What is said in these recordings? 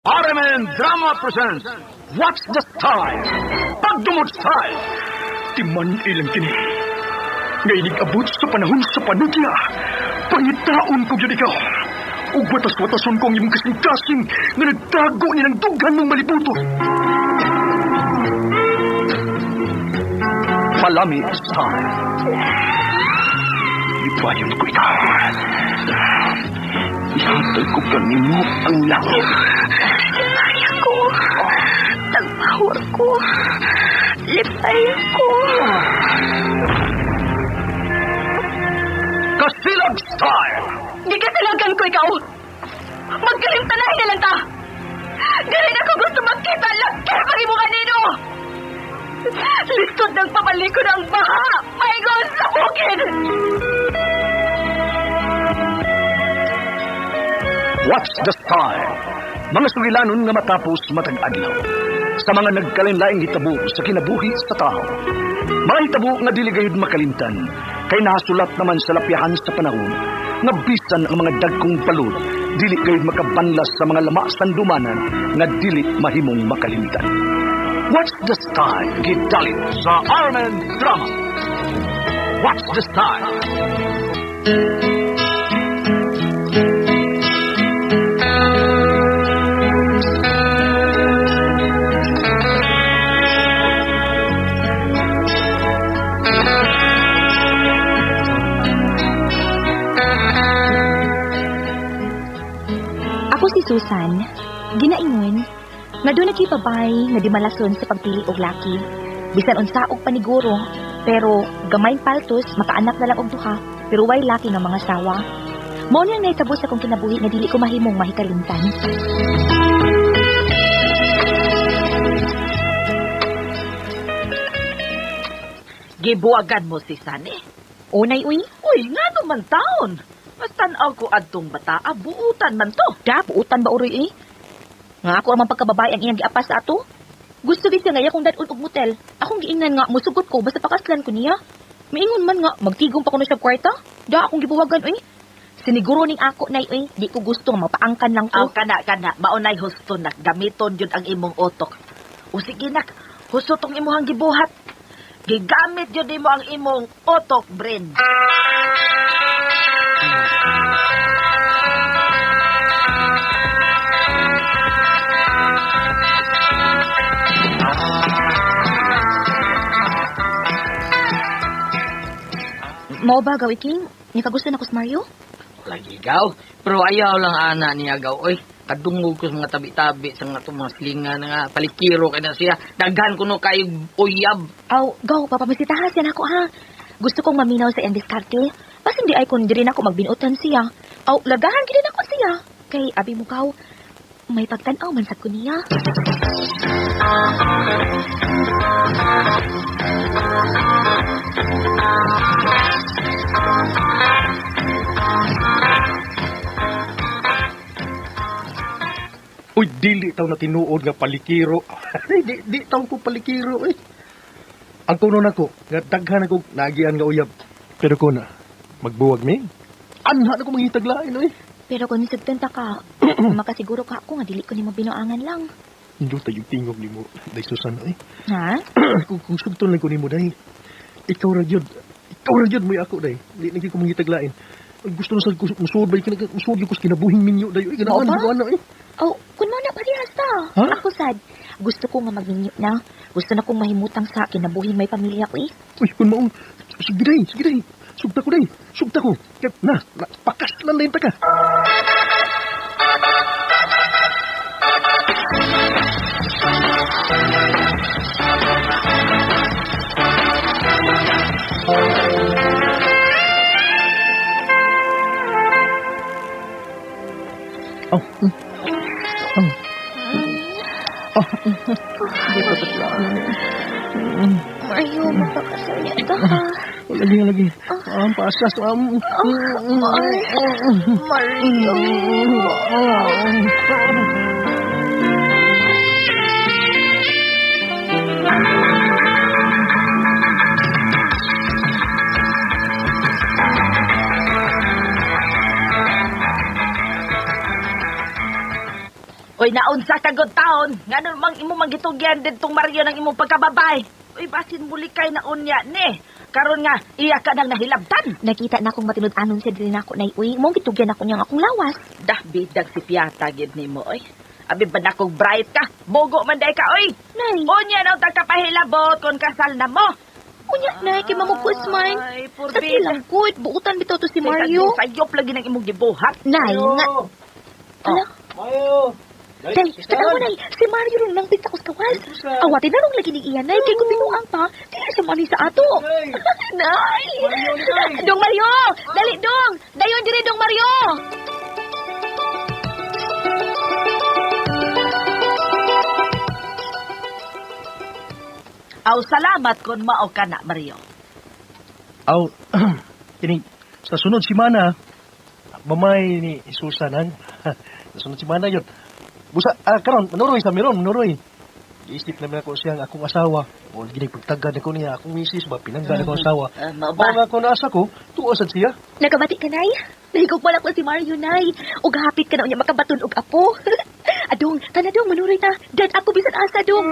RMN Drama presents What's the Style? Pagdumot Style! Timan ilang kini. Nga abot sa panahon sa panutya. Pangitaon ko gyud ikaw. Ug watas-watason ko ang imong kasing-kasing nga nagtago ni ng dughan mong malibuto. Palami Style. Ipayon ko ikaw. Ihatag ko kanimo ang langit. Lipay ako. Tagpawar ko. Lipay ako. Kasilag Style! Gikasilagan ko ikaw. Magkalimtanahin na lang ta. Galing ako gusto magkita. Lakir pag imo kanino. Lisod ng papaliko ng baha. Paingon sa bukid. What's the Style? Mga sugilanon nga matapos matag adlaw. Sa mga nagkalinlaing hitabo sa kinabuhi sa tao. Mga hitabo nga dili gayud makalimtan kay nahasulat naman sa lapyahan sa panahon nga bisan ang mga dagkong palud dili gayud makabanlas sa mga lama sandumanan nga dili mahimong makalimtan. What's the Style? Gidalit sa RMN Drama. What's the Style? Ako si Susan, ginaingon, nga doon nagkipabay nga di malason sa pagpili og laki. Bisan unsa og paniguro, pero gamay paltos, makaanak na lang og duha, pero way laki nga mga sawa. Mao nang nahitabo sa akong kinabuhi nga dili ko mahimong mahikalimtan. Gibuwagan mo si Sunny. Unay uy, Uy, nga naman taon. Mas tanaw ko adtong bata, buutan man to. Da, buutan ba uroy eh? Nga ako ang pagkababae ang iyang giapas sa ato. Gusto gid siya nga iya kong dad-on og motel. Akong giingnan nga musugot ko basta pakaslan ko niya. Miingon man nga magtigom pa kuno siya kwarta. Da akong gibuwagan uy. Siniguro ning ako nay uy, di ko gusto nga mapaangkan lang Aw, ko. kana, kana, maunay husto nak, gamiton yun ang imong utok. O sige nak, husto tong imuhang gibuhat. Gigamit yun nimo ang imong utok, Bren. Mao ba gaw iking? Nikagusto na ko sa Mario? Lagi gaw. Pero ayaw lang ana niya gaw. Oy, kadungog ko sa mga tabi-tabi sa mga itong mga slingan nga palikiro kay na siya. Daghan kuno kayo uyab. Aw, gaw papamisitahan siya nako ha. Gusto kong maminaw sa iyang diskarte. Basin di ay kun diri nako magbinutan siya. Aw, lagahan gid nako siya. Kay abi mo gaw, may pagtan-aw man sad ko niya. Uy, dili taw na tinuod nga palikiro. Di taw ko palikiro eh. Ang kuno nako, nga daghan ako naagian nga uyab. Pero kuna, magbuwag mi. Anha na ko mangitag lain oy. Pero kung nisugtan ta ka, makasiguro ka ako nga dili ko nimo binuangan lang. Hindi tayo tingog nimo, day Susan oy. Ha? Kung sugton lang ko nimo day. Ikaw ra gyud. Ikaw ra gyud mo'y ako day. Di na gyud ko mangitag lain. Gusto na sa musuod ba musuod gyud ko sa kinabuhing minyo day. Oy, ganahan Mao ba? ko ana eh. Oh, kun mo na parehas ta. Ha? Ako sad, gusto ko nga magminyo na. Gusto na kong mahimutang sa kinabuhi may pamilya ko eh. Uy, kun maong sige day, sige day. Sugta ko day. Sugta ko. Kaya na, na pakaslan na ta ka. Oh. Oh. Oh. Di pa sa plano. Mario, mapakasal niya ta ha. Lagi, lagi. Ang pasas. Mario. Oy, naunsa ka gud taon. Ngano mang imo manggitugyan didtong Mario ng imong pagkababay. Uy, basin mulikay na unya ni. Karon nga iya ka nang nahilabtan. Nakita na akong matinud-anon siya diri nako, Nay. Uy, mong gitugyan ako niyang akong lawas. Dah bidag si Piata gid nimo oy. Abi ba na kog bright ka? Bogo man day ka oy. Nay, Unya na untang kapahilabot kon kasal na mo. unya, Nay, kay mamugkos man. Ay, Sa purbida. silang good, buutan bitaw to si Mario. Sayop lagi ng imong gibuhat. Nay, nga. Ala, Mayo! Day, tanawa, Nay, si Mario ron nang pita ko sa kawas. Awatin na rong lagi ni iya, Nay, kay kung binuang pa, dili siya mani sa ato. Nay! Mario, Nay! Dong Mario! Dali, Dong! Dayon diri, Dong Mario! Aw, salamat kon mao ka na, Mario. Aw, kining sa sunod simana, mamay ni Susan han. Sa sunod simana yun. Busa, karon manuroy sa meron, manuroy. Giisip naman ako siyang akong asawa. O ginig pagtagad ako niya, akong misis ba, pinanggan ako asawa. Mao ba? Mao nga ko naasa ko, tuwa sad siya. Nagabati ka, Nay? Nahigog wala ko si Mario, Nay. Ug hapit ka na unya makabaton og apo. Adong, tana dong, manuroy ta. Dad ako bisan asa, dong.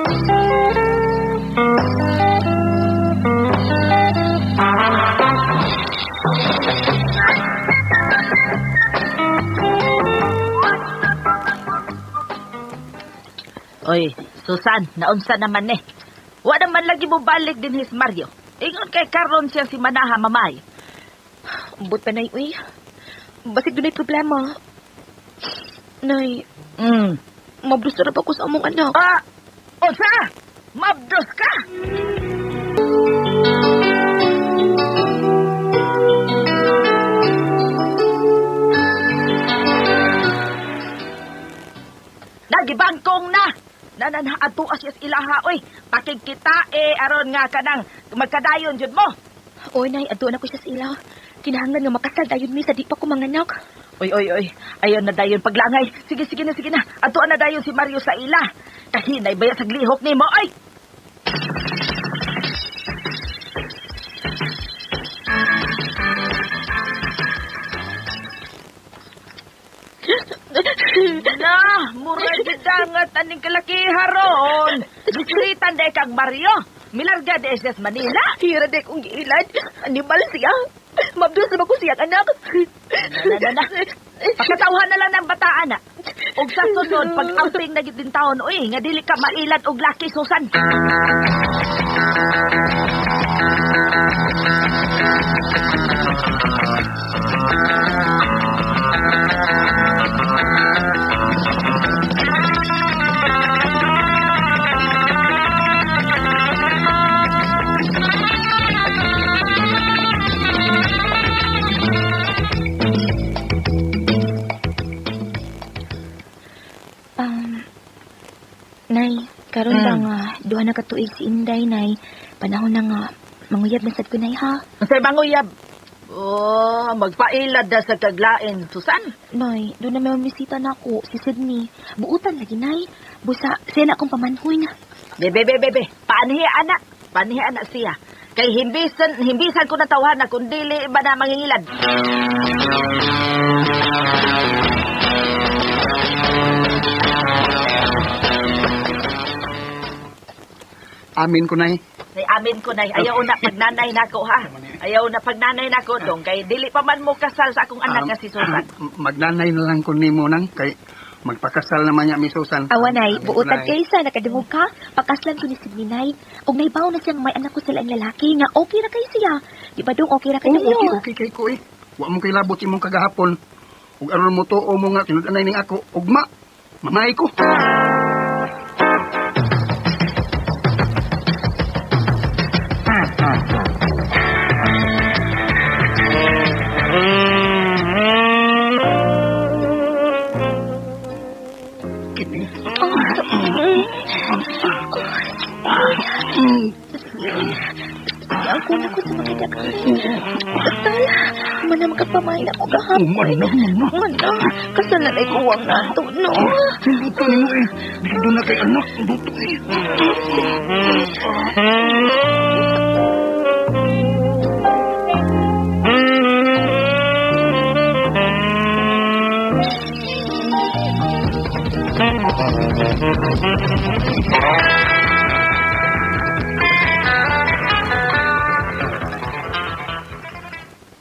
Oy, Susan, naunsa naman eh. Wa naman lagi mo balik din his Mario. Ingon kay karon siya si Manaha mamay. Ambot pa, Nay, uy. Basig dunay problema. Nay, mablusto na ba ko sa among anak? Ah, unsa? Mabdos ka? Nagibangkong na. Nananhaadto siya sa ilaha oy. Pakigkita eh aron nga kanang magkadayon jud mo. Oy, Nay, adto na ko siya sa ila. Kinahanglan nga makasal dayon mi sa di pa ko manganak. Oy, oy, oy. Ayon na dayon paglangay. Sige, sige na, sige na. Adto na dayon si Mario sa ila. Kahinay baya sa glihok nimo oy. Na, mura gidangat aning kalakiha ron. Gisritan day kang Mario. Milarga de SS Manila. Hira day kong giilad. Animal siya. Mabdos na ba ko siyang anak? Na, na, na. Pakatawhan na lang ng bataan na. Og sa sunod, pag amping na gid din taon, uy, nga dili ka mailad og laki, Susan. Nay, karon ba nga duha na ka tuig si Inday, Nay. Panahon na nga manguyab na sad ko, Nay, ha. Unsay manguyab? Oh, magpailad na sa kaglain, Susan. Nay, doon na may mamisita na ako, si Sydney. Buutan lagi, Nay. Busa, siya na akong pamanhoy na. Bebe, bebe, bebe. Paanhi, anak. Paanhi, anak siya. Kay himbisan, himbisan ko na tawhan na kung dili ba na mangingilad. Amin ko, Nay. Ay, amin ko, Nay. Ayaw na pagnanay nako, ha? Ayaw na pagnanay nako, dong. Kay dili pa man mo kasal sa akong anak nga si Susan. Magnanay na lang ko nimo nang kay magpakasal naman niya mi Susan. Awa, Nay, Amin ko, buutan Nay. kay sa nakadungog ka. Pakaslan ko ni Sydney, Nay. Og naibaw na siyang may anak ko sila ang lalaki nga okay ra kay siya. Di ba dong okay ra kay Oo, ninyo? okay, okay kay ko eh. Wa mo kay labot imong kagahapon. Ug aron mo tuo mo nga tinud-anay ning ako ugma. Mamay ko. Kini. Ako na ko sa mga daghan. Total, mana makapamay na ko gahapon. Oh, man na, man na. Mana, kasalan ay kuwang nato, no? Luto ni mo eh. Dito na kay anak. Luto eh.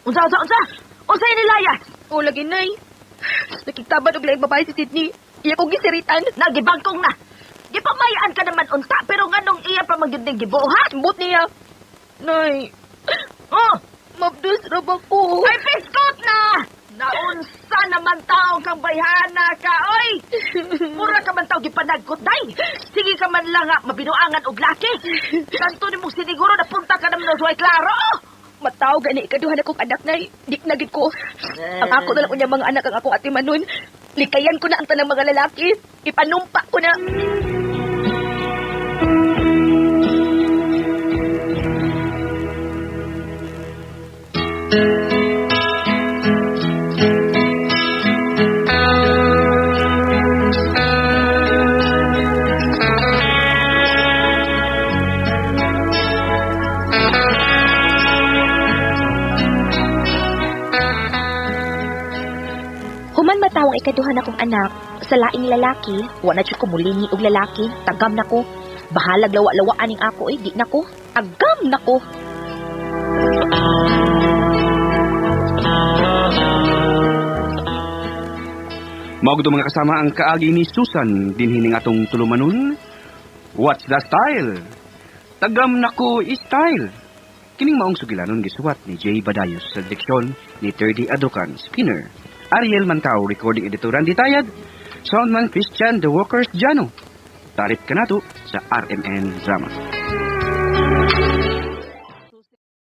Unsa, unsa, unsa? Unsa inilayas? O lagi nay. Nakigtaban og laing babae si Sydney. Iya kong gisiritan. Nagibangkong na. Gipamayaan ka naman unta, pero nganong iya pa man gyud ning gibuhat? Ambot niya. Nay, Oh, mabdus ra ba ko? ay biskot na! Naunsa naman taong kang bayhana ka, oy! Mura ka man tao gipanagkot, day! Sige ka man lang nga, mabinuangan og laki. Kanto ni mong siniguro na punta ka naman og klaro! Mataw gani ikaduha na kong anak nay. Di na gid ko. Ang ako na lang unya mga anak ang akong atimanon. Likayan ko na ang tanang mga lalaki. Ipanumpa ko na. Human mataw ang ikaduha na kong anak sa laing lalaki, wa na jud ko mulingi og lalaki, tagam na ko. Bahalag lawa-lawa aning ako eh, di na ko. Agam na ko. Mao gud mga kasama ang kaagi ni Susan dinhi ning atong tulumanon. What's the style? Tagam nako style. Kining maong sugilanon gisuwat ni Jay Badayos sa diksyon ni 30 Adukan Spinner. Ariel Mantao, recording editor Randy Tayad, soundman Christian The Workers Jano. Tarif kanato sa RMN Drama.